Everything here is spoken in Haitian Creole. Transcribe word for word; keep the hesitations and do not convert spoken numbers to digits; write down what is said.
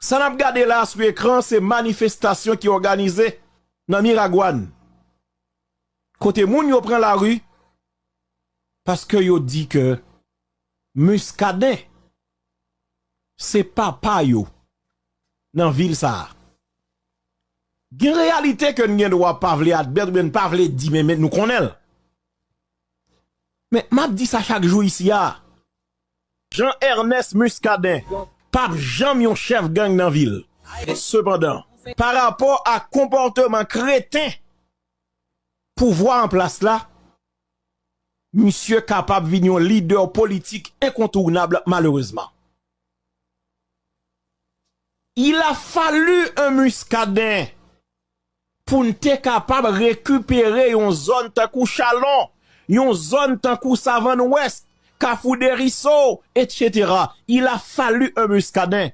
Sa n ap gade la sou ekran, se manifestasyon ki òganize nan Miragwàn, kote moun yo pran lari paske yo di ke Muscadin se papa yo nan vil sa a. Gen reyalite ke n gen dwa pa vle admèt oubyen n pa vle di, men, men nou konnen l. Men m ap di sa chak jou isi a. Jean Ernest Muscadin p ap janm yon chèf gang nan vil. Sepandan, pa rapò a konpòteman kreten pouvwa an plas la, misye kapab vin yon lidè politik enkontounab, malerezman. Il a fallu un Muscadin pou n te kapab rekipere yon zòn tankou Chalon, yon zòn tankou Savann Wès, Kafou Deriso, etsetera. Il a fallu un Muscadin.